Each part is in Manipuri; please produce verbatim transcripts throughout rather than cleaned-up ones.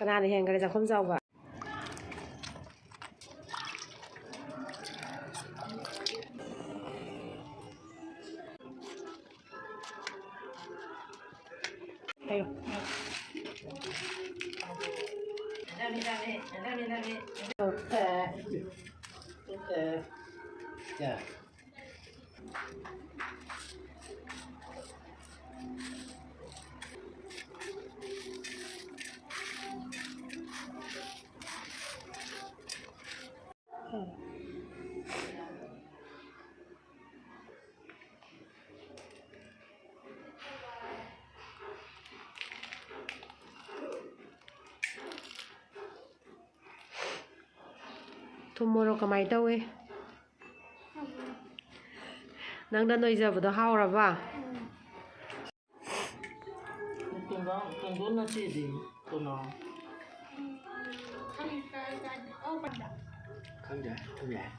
ꯀꯅꯥꯅ ꯍꯦꯟꯈ꯭ꯔꯦ ꯆꯥꯛꯈꯨꯝ ꯆꯥꯎꯕ? ꯍꯥꯏꯌꯣ꯫ ꯊꯨꯝ ꯃꯣꯔꯣꯛ ꯀꯃꯥꯏ ꯇꯧꯏ? ꯅꯪꯅ ꯅꯣꯏꯖꯕꯗꯣ ꯍꯥꯎꯔꯕ? ꯀꯩꯅꯣ, ꯀꯩꯅꯣ ꯅꯠꯇꯦꯗꯤ, ꯀꯩꯅꯣ꯫ ꯈꯪꯗꯦ, ꯊꯨꯝ ꯌꯥꯏ꯫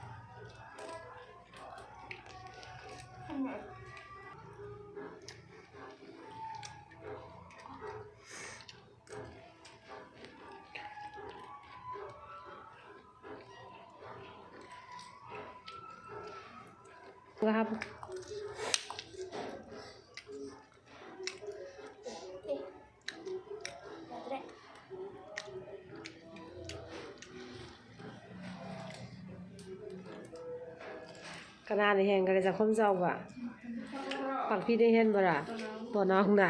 ꯍꯥꯞꯄꯨ꯫ ꯀꯅꯥꯅ ꯍꯦꯟꯈꯔꯦ ꯆꯥꯛꯈꯨꯝ ꯆꯥꯎꯕ? ꯄꯥꯛꯄꯤꯅ ꯍꯦꯟꯕ꯭ꯔꯥ? ꯇꯣꯅꯥꯎꯅ?